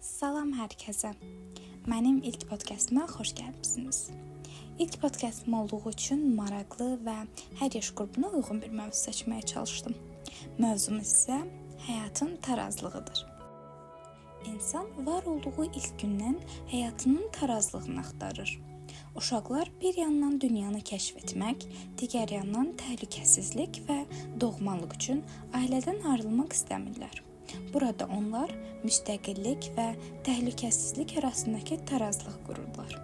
Salam hər kəsə. Mənim ilk podkastıma xoş gəlmisiniz. İlk podkastım olduğu üçün maraqlı və hər yaş qrupuna uyğun bir mövzu seçməyə çalışdım. Mövzumuz isə həyatın tarazlığıdır. İnsan var olduğu ilk gündən həyatının tarazlığını axtarır. Uşaqlar bir yandan dünyanı kəşf etmək, digər yandan təhlükəsizlik və doğmalıq üçün ailədən ayrılmaq istəmirlər. Burada onlar müstəqillik və təhlükəsizlik arasındakı tarazlıq qururlar.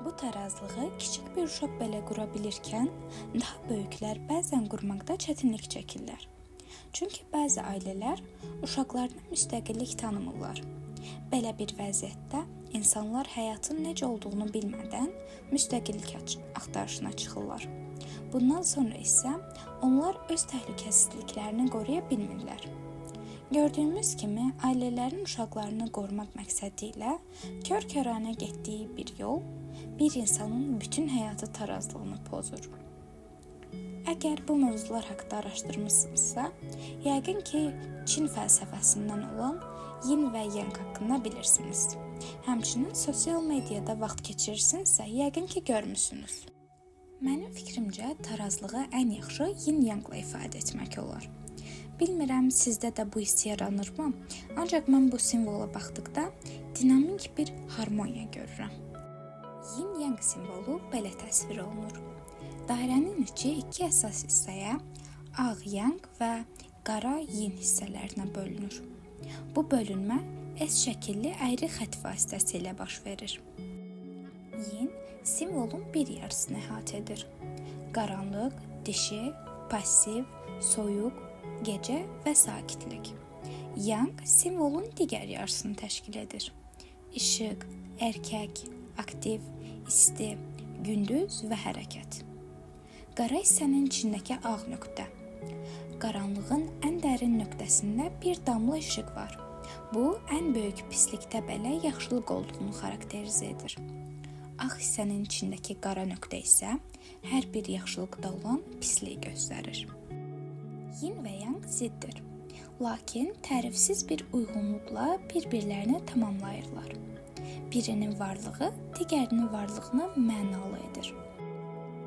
Bu tarazlığı kiçik bir uşaq belə qura bilirkən, daha böyüklər bəzən qurmaqda çətinlik çəkirlər. Çünki bəzi ailələr uşaqlarına müstəqillik tanımırlar. Belə bir vəziyyətdə insanlar həyatın necə olduğunu bilmədən müstəqillik axtarışına çıxırlar. Bundan sonra isə onlar öz təhlükəsizliklərini qoruya bilmirlər. Gördüyümüz kimi, ailələrin uşaqlarını qorumaq məqsədi ilə kör-kəranə getdiyi bir yol bir insanın bütün həyatı tarazlığını pozur. Əgər bu mövzular haqqında araşdırmısınızsa, yəqin ki, Çin fəlsəfəsindən olan Yin və Yang haqqında bilirsiniz. Həmçinin sosial mediada vaxt keçirirsinizsə, yəqin ki, görmüsünüz. Mənim fikrimcə, tarazlığı ən yaxşı yin-yangla ifadə etmək olar. Bilmirəm sizdə də bu hiss yaranırmı? Ancaq mən bu simvola baxdıqda dinamik bir harmoniya görürəm. Yin-yang simvolu belə təsvir olunur. Dairənin içi iki əsas hissəyə, ağ yang və qara yin hissələrinə bölünür. Bu bölünmə S şəkilli əyri xətt vasitəsilə baş verir. Yin simvolun bir yarısını əhatə edir. Qaranlıq, dişi, passiv, soyuq, gecə və sakitlik. Yang simvolun digər yarısını təşkil edir. İşıq, erkək, aktiv, isti, gündüz və hərəkət. Qara hissənin içindəki ağ nöqtə. Qaranlığın ən dərin nöqtəsində bir damla işıq var. Bu, ən böyük pislikdə belə yaxşılıq olduğunu xarakterizə edir. Ağ hissənin içindəki qara nöqtə isə hər bir yaxşılıqda olan pisliyi göstərir. Yin və Yang ziddir. Lakin tərifsiz bir uyğunluqla bir-birlərini tamamlayırlar. Birinin varlığı digərinin varlığını mənalı edir.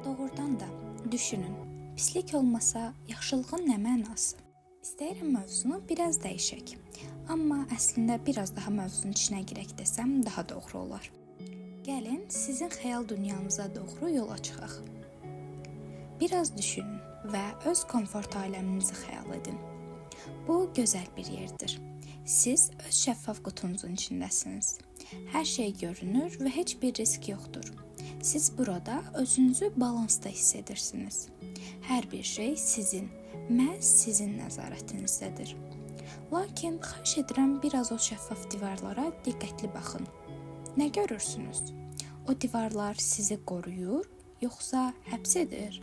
Doğrudan da düşünün, pislik olmasa yaxşılığın nə mənası? İstəyirəm mövzunu biraz dəyişək. Amma əslində biraz daha mövzunun içinə girək desəm daha doğru olar. Gəlin sizin xəyal dünyanıza doğru yola çıxaq. Biraz düşünün və öz komfort aləminizi xəyal edin. Bu gözəl bir yerdir. Siz öz şəffaf qutunuzun içindəsiniz. Hər şey görünür və heç bir risk yoxdur. Siz burada özünüzü balansda hiss edirsiniz. Hər bir şey sizin, məhz sizin nəzarətinizdədir. Lakin xahiş edirəm biraz o şəffaf divarlara diqqətli baxın. Nə görürsünüz? O divarlar sizi qoruyur, yoxsa həbs edir?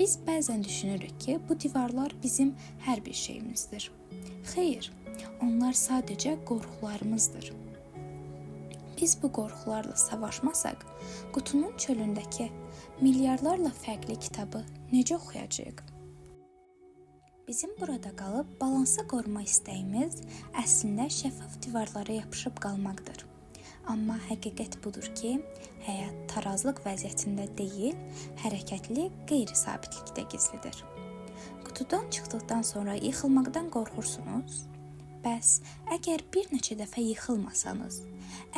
Biz bəzən düşünürük ki, bu divarlar bizim hər bir şeyimizdir. Xeyr, onlar sadəcə qorxularımızdır. Biz bu qorxularla savaşmasaq, qutunun çölündəki milyardlarla fərqli kitabı necə oxuyacağıq? Bizim burada qalıb balansı qoruma istəyimiz əslində şəffaf divarlara yapışıb qalmaqdır. Amma həqiqət budur ki, həyat tarazlıq vəziyyətində deyil, hərəkətli qeyri-sabitlikdə gizlidir. Qutudan çıxdıqdan sonra yıxılmaqdan qorxursunuz? Bəs əgər bir neçə dəfə yıxılmasanız,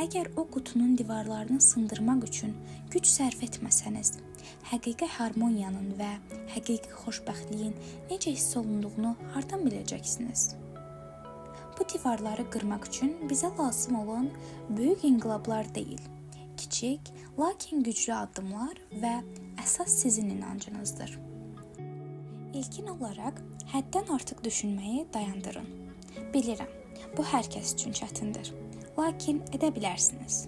əgər o qutunun divarlarını sındırmaq üçün güc sərf etməsəniz, həqiqi harmoniyanın və həqiqi xoşbəxtliyin necə hiss olunduğunu hardan biləcəksiniz? Bu divarları qırmaq üçün bizə lazım olan böyük inqilablar deyil, kiçik, lakin güclü addımlar və əsas sizin inancınızdır. İlkin olaraq həddən artıq düşünməyi dayandırın. Bilirəm, bu hər kəs üçün çətindir. Lakin edə bilərsiniz.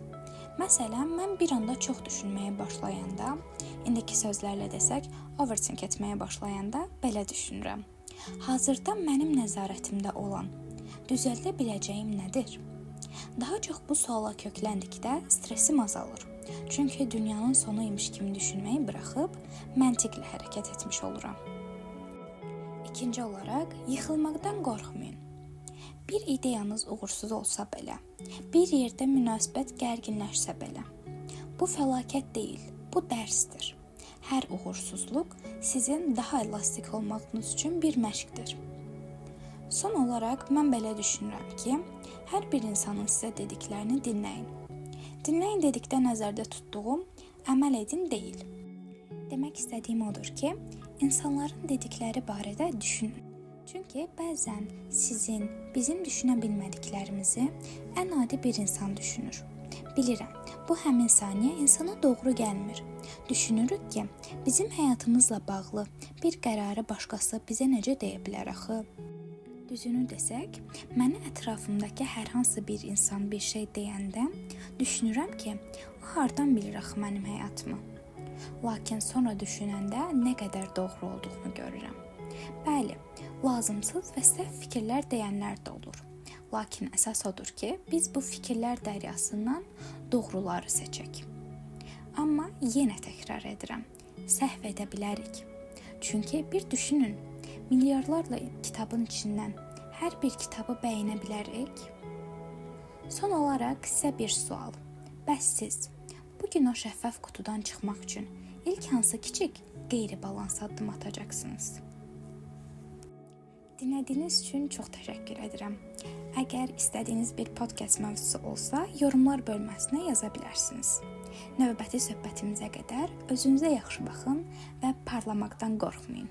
Məsələn, mən bir anda çox düşünməyə başlayanda, indiki sözlərlə desək, overthink etməyə başlayanda belə düşünürəm. Hazırda mənim nəzarətimdə olan, düzəldə biləcəyim nədir? Daha çox bu suala kökləndikdə stressim azalır. Çünki dünyanın sonu imiş kimi düşünməyi buraxıb məntiqlə hərəkət etmiş oluram. İkinci olaraq, yıxılmaqdan qorxmayın. Bir ideyanız uğursuz olsa belə, bir yerdə münasibət gərginləşsə belə, bu fəlakət deyil, bu dərsdir. Hər uğursuzluq sizin daha elastik olmağınız üçün bir məşqdir. Son olaraq mən belə düşünürəm ki, hər bir insanın sizə dediklərini dinləyin. Dinləyin dedikdə nəzərdə tutduğum əməl edin deyil. Demək istədiyim odur ki, insanların dedikləri barədə düşünün. Çünki bəzən sizin, bizim düşünə bilmədiklərimizi ən adi bir insan düşünür. Bilirəm, bu həmin saniyə insana doğru gəlmir. Düşünürük ki, bizim həyatımızla bağlı bir qərarı başqası bizə necə deyə bilər axı? Düzünü desək, mənə ətrafımdakı hər hansı bir insan bir şey deyəndə düşünürəm ki, o hardan bilir axı mənim həyatımı? Lakin sonra düşünəndə nə qədər doğru olduğunu görürəm. Bəli, lazımsız və səhv fikirlər deyənlər də olur. Lakin əsas odur ki, biz bu fikirlər dəryasından doğruları seçək. Amma yenə təkrar edirəm, səhv edə bilərik. Çünki bir düşünün, milyardlarla kitabın içindən hər bir kitabı bəyənə bilərik? Son olaraq sizə bir sual. Bəs siz bu gün o şəffaf qutudan çıxmaq üçün ilk hansı kiçik qeyri-balans addım atacaqsınız? Dinlədiyiniz üçün çox təşəkkür edirəm. Əgər istədiyiniz bir podkast mövzusu olsa, yorumlar bölməsinə yaza bilərsiniz. Növbəti söhbətimizə qədər özünüzə yaxşı baxın və parlamaqdan qorxmayın.